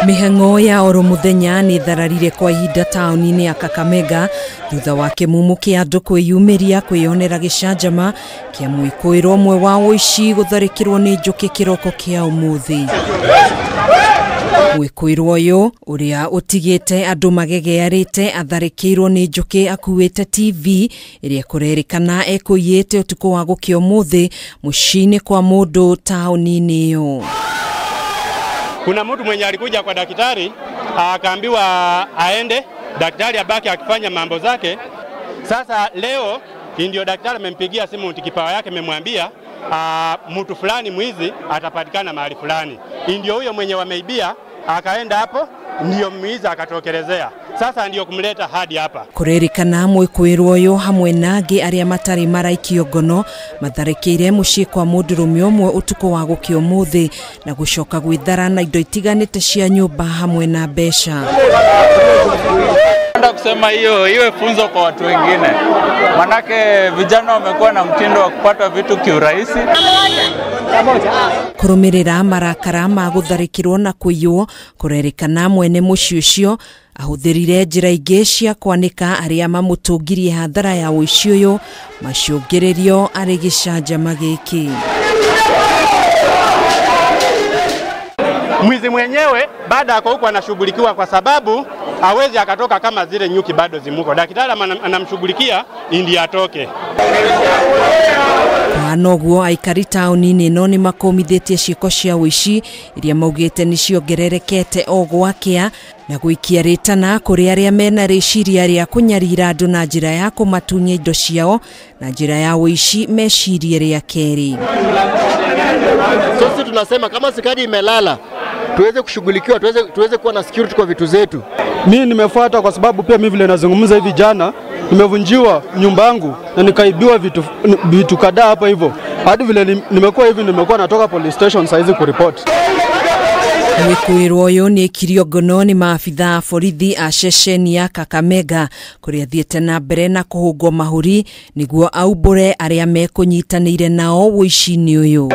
Mĩhang'o ya oro mũthenya nĩ thararire kwa ihinda taũni-inĩ ya Kakamega thutha wa kĩmumu kĩa andũ kwĩyumĩria kwĩyonera gĩcanjama kĩa mwĩkũĩrwo ũmwe wa ũici gũtharĩkĩrwo nĩ njũkĩ kĩroko kĩa ũmũthĩ. Mwĩkũĩrwo ũyũ ũrĩa ũtigĩte andũ magegearĩte atharĩkĩirwo nĩ njũkĩ akuĩte TV ĩrĩa kũrerĩkana ekũiyĩte ũtukũ wa gũkĩa ũmũthĩ mũciĩ-inĩ kwa mũndũ taũni-inĩ ĩyo. Kuna mtu mwenye alikuja kwa daktari akaambiwa aende, daktari abaki akifanya mambo zake. Sasa leo ndio daktari amempigia simu kipawa yake amemwambia mtu fulani mwizi atapatikana mahali fulani. Ndio huyo mwenye wameibia akaenda hapo, ndio mwizi akatokelezea. Sasa ndio kumleta hadi hapa. Kurerikana mwĩkũĩrwo ũyũ hamwe na angĩ arĩa matarĩ maraikio ngono matharĩkĩire mũciĩ kwa mũndũrũme ũmwe ũtukũ wa gũkĩa ũmũthĩ na gũcoka gwĩthara na indo itiganĩte cia nyũmba hamwe na mbeca. Napenda kusema hiyo iwe funzo kwa watu wengine, manake vijana wamekuwa na mtindo wa kupata vitu kiurahisi. Kũrũmĩrĩra marakara ma gũtharĩkĩrwo na kũiywo kũrerĩkana mwene mũciĩ ũcio ahũthĩrire njĩra ingĩ cia kwanĩka arĩa mamũtũngirie hathara ya ũici ũyũ macũngĩrĩrio arĩ gĩcanjama gĩkĩ. Mwizi mwenyewe baada ya huko anashughulikiwa kwa sababu hawezi akatoka kama zile nyuki bado zimuko. Daktari anamshughulikia ndi atoke. Kwa noguo aikari taũni-inĩ ĩno nĩ makũmithĩtie ciĩko cia ũici iria maugĩte nĩ ciongererekete o gwakĩa na gũikia rĩtana kũrĩ arĩa mena rĩciria rĩa kũnyarira andũ na njĩra ya kũmatunya indo ciao na njĩra ya ũici mecirie rĩa kerĩ. Sisi tunasema kama serikali imelala tuweze kushughulikiwa, tuweze kuwa na security kwa vitu zetu. Mimi nimefuata kwa sababu pia mimi vile nazungumza hivi jana nimevunjiwa nyumba yangu na nikaibiwa vitu kadhaa hapa hivyo. Hadi vile nimekuwa hivi nimekuwa natoka police station saizi kuripoti. Mwĩkũĩrwo ũyũ nĩ aikirio ngono nĩ maabithaa a borithi a ceceni ya Kakamega kũrĩa athiĩte na mbere na kũhũngwo mahũri nĩguo aumbũre arĩa mekũnyitanĩire nao ũici-inĩ ũyũ.